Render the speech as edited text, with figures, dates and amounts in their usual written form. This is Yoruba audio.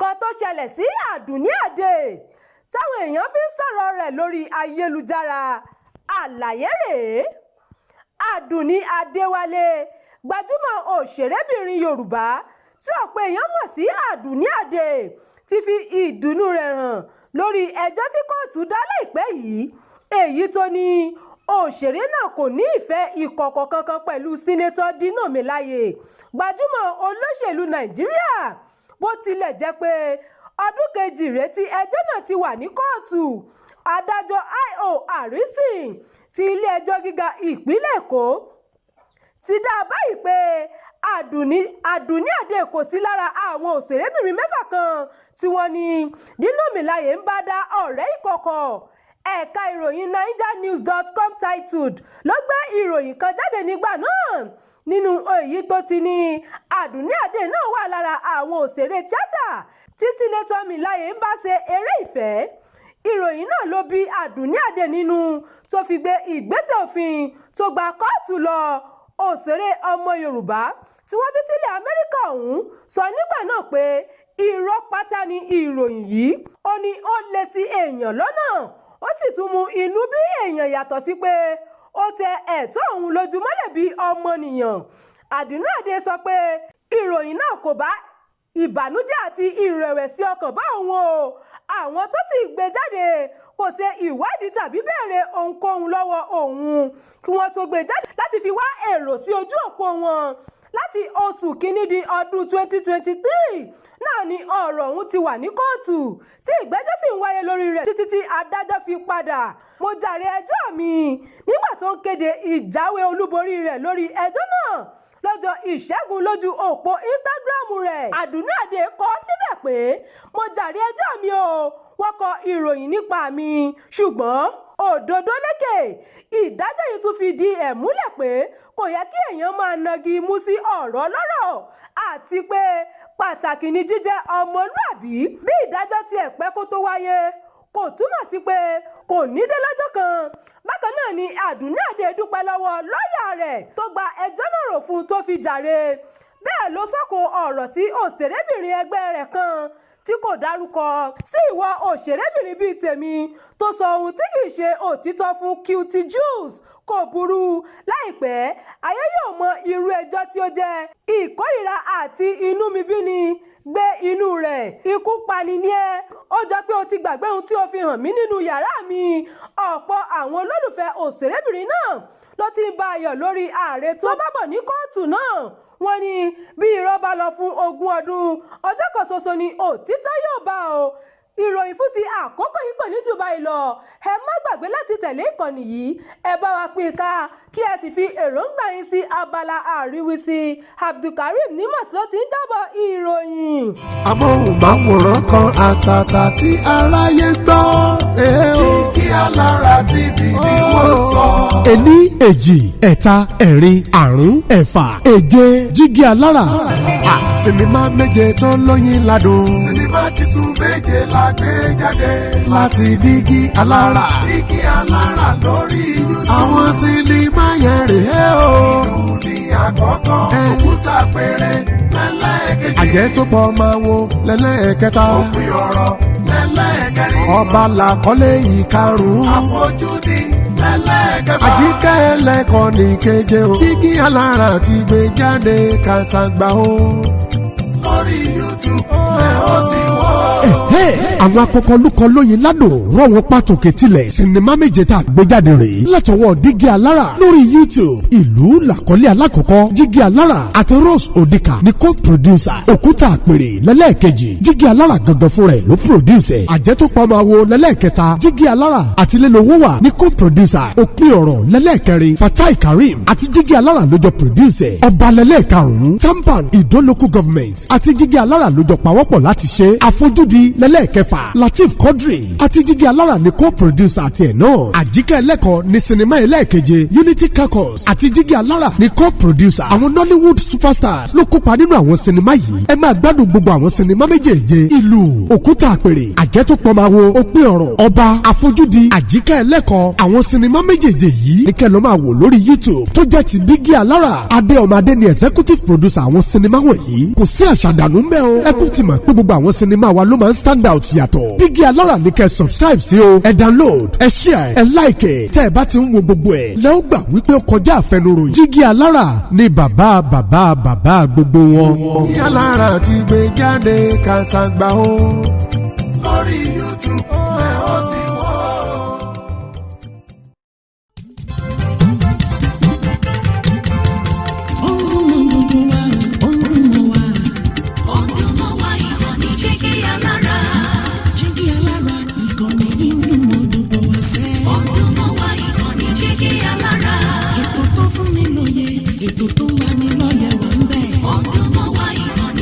Nǹkan tó ṣẹlẹ̀ sí Àdùnní Adé táwọn èèyàn fi ń sọ̀rọ̀ rẹ̀ lórí ayélujára, àlàyé rèé. Àdùnní Adéwálé, gbajúmọ̀ òṣèrébìnrin Yorùbá tí ọ̀pọ̀ èèyàn mọ̀ sí Àdùnní Adé, ti fi ìdùnnú rẹ̀ hàn lórí ẹjọ́ tí kóòtù dá láìpẹ́ yìí, èyí tó ní òṣèré náà kò ní ìfẹ́ ìkọ̀kọ̀ kankan pẹ̀lú Senator Dino Melaye, gbajúmọ̀ olóṣèlú Nàìjíríà. Bó tilẹ̀ jẹ́ pé ọdún kejì rèé tí ẹjọ́ náà ti wà ní kóòtù, adájọ́ I.O. Harrison ti ilé-ẹjọ́ gíga ìpínlẹ̀ Èkó ti dá a báyìí pé Àdùnní Adé kò sí lára àwọn òṣèrébìnrin mẹ́fà kan tí wọ́n ní Dino Melaye ń bá dá ọ̀rẹ́ ìkọ̀kọ̀. Ẹ̀ka ìròyìn NaijaNews.com titled ló gbé ìròyìn kan jáde nígbà náà, nínú èyí tó ti ní Àdùnní Adé náà wà lára àwọn òṣèré tíátà tí Senator Melaye ń bá ṣe eré ìfẹ́. Ìròyìn náà ló bí Àdùnní Adé nínú tó fi gbé ìgbésẹ̀ òfin tó gba kóòtù lọ. Òṣèré ọmọ Yorùbá tí wọ́n bí sílẹ̀ Amẹ́ríkà ọ̀hún sọ nígbà náà pé irọ́ pátá ni ìròyìn yìí. Ó ní ó lè ṣi èèyàn lọ́nà, ó sì tún mú inú bí èèyàn, yàtọ̀ sí pé ó tẹ ẹ̀tọ́ òun lójú mọ́lẹ̀ bí ọmọnìyàn. Àdùnní Adé sọ pé ìròyìn náà kò bá ìbànújẹ́ àti ìrẹ̀wẹ̀sì ọkàn bá òun o, àwọn tó sì gbé jáde kò ṣe ìwádìí tàbí béèrè ohunkóhun lọ́wọ́ òun kí wọ́n tó gbé jáde láti fi wá èrò sí ojú òpó wọn. Láti oṣù kínní di ọdún 2023 náà ni ọ̀rọ̀ ọ̀hún ti wà ní kóòtù, tí ìgbẹ́jọ́ sì ń wáyé lórí rẹ̀ títí tí adájọ́ fi padà "Mo jàre ẹjọ́ mi" nígbà tó ń kéde ìjáwé olúborí rẹ̀ lórí ẹjọ́ náà lọ́jọ́ Ìṣẹ́gun lójú òpó Instagram rẹ̀. Àdùnní Adé kọ síbẹ̀ pé, "Mo jàre ẹjọ́ mi o. Wọ́n kọ ìròyìn nípa mi, ṣùgbọ́n òdodo lékè. Ìdájọ́ yìí tún fìdí ẹ̀ múlẹ̀ pé kò yẹ kí èèyàn máa nagi imú sí ọ̀rọ̀ ọlọ́rọ̀, àti pé pàtàkì ni jíjẹ́ ọmọlúàbí. Bí ìdájọ́ tiẹ̀ pẹ́ kó tó wáyé, kò túmọ̀ sí pé kò ní dé lọ́jọ́ kan." Bákan náà ni Àdùnní Adé dúpẹ́ lọ́wọ́ lọ́ọ̀yà rẹ̀ tó gba ẹjọ́ náà rò fún un tó fi jàre. Bẹ́ẹ̀ ló sọ̀kò ọ̀rọ̀ sí òṣèrébìnrin ẹgbẹ́ rẹ̀ kan tí kò dárúkọ: "Sí ìwọ òṣèrébìnrin bíi tèmi tó sọ ohun tí kì í ṣe òtítọ́ fún Cutie Juls, kò burú, láìpẹ́ ayé yóò mọ irú ẹjọ́ tí ó jẹ́. Ìkórìíra àti inúnibíni gbé inú rẹ̀. Ikú pani ni ẹ́. Ó jọ pé o ti gbàgbé ohun tí o fi hàn mí nínú yàrá mi." Ọ̀pọ̀ àwọn olólùfẹ́ òṣèrébìnrin náà ló ti ń bá a yọ̀ lórí ààrẹ tó bá bọ̀ ní kóòtù náà. Wọ́n ní bí irọ́ bá lọ fún 20 ọdún, ọjọ́ kan ṣoṣo ni òtítọ́ yóò bá o. Ìròyìn fún ti àkókò yìí kò ní jù báyìí lọ. Ẹ má gbàgbé láti tẹ̀lé ìkànnì yìí, ẹ bá wa pín in ká, kí ẹ sì fi èròǹgbà yín sí abala àríwísí. Abdulkareem Nimas ló ti ń jábọ̀ ìròyìn. Amóhùnmáwòrán kan àtàtà tí aráyé gbọ́. Jígí Alára TV ni wọ́n sọ. Ení, èjì, ẹ̀ta, ẹ̀rin, àrún, ẹ̀fà, èje, Jígí Alára. Sinimá méje tó lóyin ládùn. Sinimá titun méje la gbé jáde. Láti Dígí Alára. Dígí Alára lórí YouTube. Àwọn sinimá yẹn rèé o. Ìlú ní àkọ́kọ́. Òkúta péré lẹ́lẹ́kejì. Àjẹ́ tó pọ̀ máa wo lẹ́lẹ́kẹta. Òpin ọ̀rọ̀ lẹ́lẹ́kẹrin. Ọba làkọ́lé ìkarùn-ún. Àfojúdi lẹ́lẹ́kẹfà. Àjíkẹ́ ẹlẹ́kọ̀ọ́ ní keje o. Dígí Alára ti gbé jáde kàṣàgbà o. Lórí YouTube ẹ̀ ó ti wọ́. Àwọn akọkọlùkọ lóyin ládùn rọ̀ wọ́n pàtòkè tilẹ̀. Sinimá méje tá a gbé jáde rèé látọwọ́ Dígí Alára lórí YouTube. Ìlú làkọ́lé alákọ̀ọ́kọ́. Jígí Alára àti Rose Odika ní co-producer. Òkúta Àpèrè lẹ́lẹ́ẹ̀kejì. Jígí Alára gangan fúnra ẹ̀ ló produce ẹ̀. Àjẹtòpamọ́ àwo lẹ́lẹ́ẹ̀kẹta. Jígí Alára àti Lélowó wà ní co-producer. Òpin ọ̀rọ̀ lẹ́lẹ́ẹ̀kẹrin. Fatai Karim àti Jígí Alára ló jọ produce ẹ̀. Ọba lẹ́lẹ́ẹ̀karùn-ún. Tampan, Ìdó Local Government àti Jígí Alára ló jọ pawọ́pọ̀ láti ṣe. Àfojúdi lẹ́lẹ́ Ẹlẹ́ẹ̀kẹfà, Lateef Quadri àti Jígí Alára ní co-producer àti ẹ̀ náà. Àjíkẹ́ Ẹlẹ́kọ̀ọ́ ní sinimá ẹlẹ́ẹ̀keje, Unity Caucus àti Jígí Alára ní co-producer. Àwọn Nollywood superstars ló kópa nínú àwọn sinimá yìí. Ẹ máa gbádùn gbogbo àwọn sinimá méjèèje: Ìlú, Òkúta Àpèrè, Àjẹtùpọ̀máwo, Òpin Ọ̀rọ̀, Ọba Àfojúdi, Àjíkẹ́ Ẹlẹ́kọ̀ọ́. Àwọn sinimá méjèèje yìí ní kẹ́ lọ́ máa wò lórí YouTube tó jẹ́ ti Dígí Alára. Adé Ọmọadé ni executive producer àwọn sinimá wọ̀nyí. Kò sí àṣàdànù ń bẹ́ o. Ẹ kú ti mọ̀ pé gbogbo àwọn sinimá wa ló máa ń stand out yàtọ̀. Dígí Alára ní kẹ́ subscribe sí o. Ẹ download, ẹ share, ẹ like ẹ. Tẹ́ ẹ bá ti ń wo gbogbo ẹ̀ lẹ́ ó gbà wípé ó kọjá àfẹnuròyìn. Dígí Alára ni bàbá bàbá bàbá gbogbo wọn. Dígí Alára ti gbé jáde kàṣàgbà o. Lórí YouTube ẹ̀ ó ti wọ́. Ó ń dún mọ́ gbogbo wa, ó ń dún mọ́ wa. Ó ń dún mọ́ wa, ìkànnì Jígí Alára.